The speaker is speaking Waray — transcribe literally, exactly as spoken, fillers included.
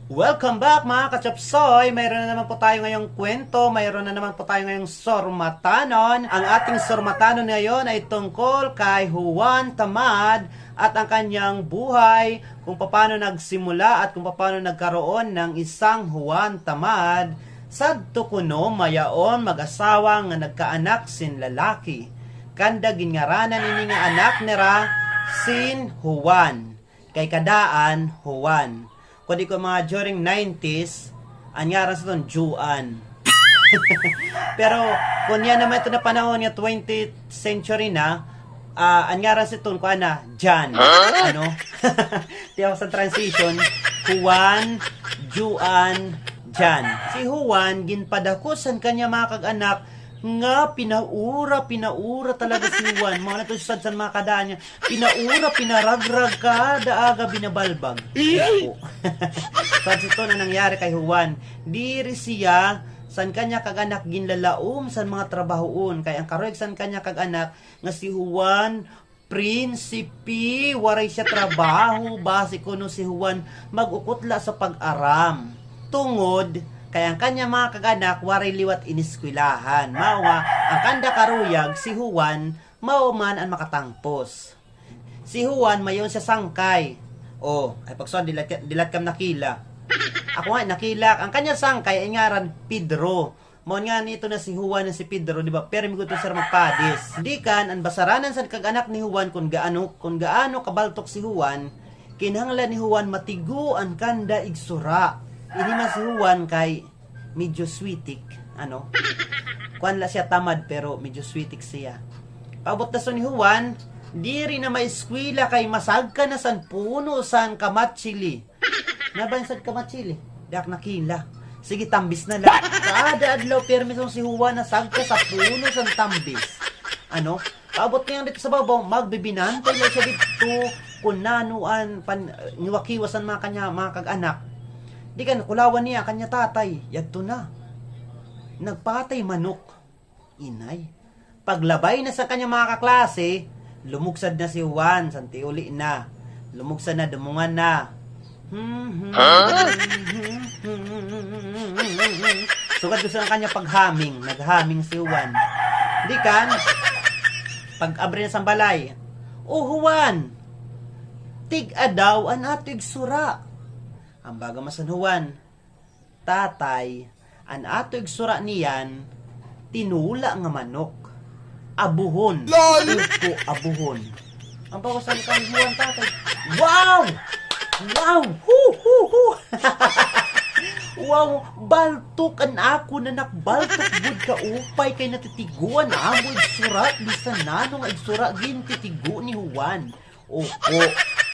Welcome back, mga kachapsoy! Mayroon na naman po tayo ngayong kwento, mayroon na naman po tayo ngayong sormatanon. Ang ating sormatanon ngayon ay tungkol kay Juan Tamad at ang kanyang buhay, kung paano nagsimula at kung paano nagkaroon ng isang Juan Tamad. Sadto kuno mayaon mag-asawa nga nagkaanak sin lalaki. Kanda ginngaranan ini nga anak nira sin Juan. Kay kadaan, Juan. Kundi ko mga during nineties, an ngaran sa ton, Juan. Pero, kung niya naman ito na panahon nga twentieth century na, ah, an ngaran sa ton, kuan na, Jan. Ano? Tiyaw sa transition, Juan, Juan, Jan. Si Juan, ginpadako san kanya mga kag-anak, nga pinaura, pinaura talaga si Juan. Mga natusad san mga kadaan niya, pinaura, pinaragrag, kada aga binabalbag. Opo. Sa sito na nangyari kay Juan, diri siya san kanya kag-anak ginlalaom san mga trabahoon. Kay ang karuyag san kanya kag-anak nga si Juan, prinsipe, waray siya trabaho, basi kuno si Juan mag-ukot la sa pag-aram. Tungod kay ang kanya mga kag-anak waray liwat ineskwelahan. Mao nga, ang kanda karuyag, si Juan, mao man an makatangpos. Si Juan, mayon siya sangkay. O, ay pagsuan, dilat, dilat kam nakila. Ako nga, nakila. Ang kanya sangkay ay ngaran Pedro. Mao nga nito na si Juan na si Pedro, di ba? Pero miguto sir magpadis. Di kan, an basaranan san kag-anak ni Juan kung gaano, kung gaano kabaltok si Juan, kinahanglan ni Juan matigo an kanda igsura. Ini man si Juan kay medyo switik, ano? Kuan la siya tamad, pero medyo switik siya. Paabot na so ni Juan, diri na maeskwela kay masagka na san puno san kamatsili. Naban sad kamatsili. Dak nakila. Sige, tambis na la. Kada adlaw, pirmi son si Juan nasagka sa puno san tambis. Ano? Paabot niya dito sa babaw, magbibinantay la siya dito. Kung nano an pan, niwakiwas an mga kanya, mga kag-anak. Di kan, kulawan niya, kanya tatay. Yadto na. Nagpatay manok. Inay. Paglabay na sa kanya mga kaklase, lumugsad na si Juan, san tiuli na. Lumugsad na, dumungan na. Sugad gusto na kanya paghaming, naghaming si Juan. Di kan, pag-abri na sa balay, "O Juan, tig-a daw an ato igsura." Ang baga masan Juan, Tatay, an ato igsura niyan, tinula nga manok. Abuhon. Lol! Opo, abuhon. Ang bawasan kan Juan, tatay. Wow! Wow! Hu, hu, hu! Wow! Baltok an akon anak, baltok gud kaupay kay natitigo an amo igsura, bisan nano nga igsura, gintitigo ni Juan. Opo.